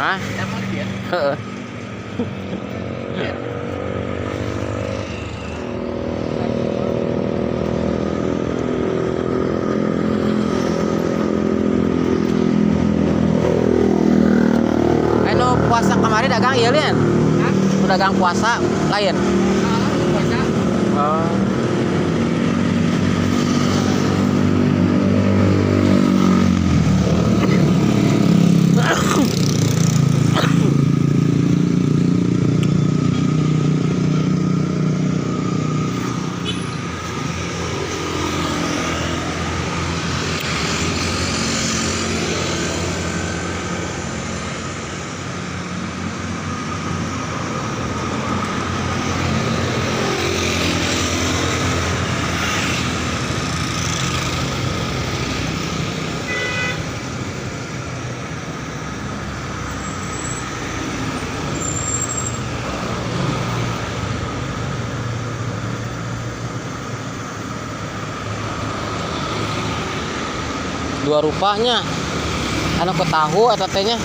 Hah? Emang dia. Heeh. Anu puasa kemarin dagang iya lian? Hah? Nu dagang puasa lain. Ah, puasa. Oh. Dua rupanya. Anu ke tahu eta teh nya.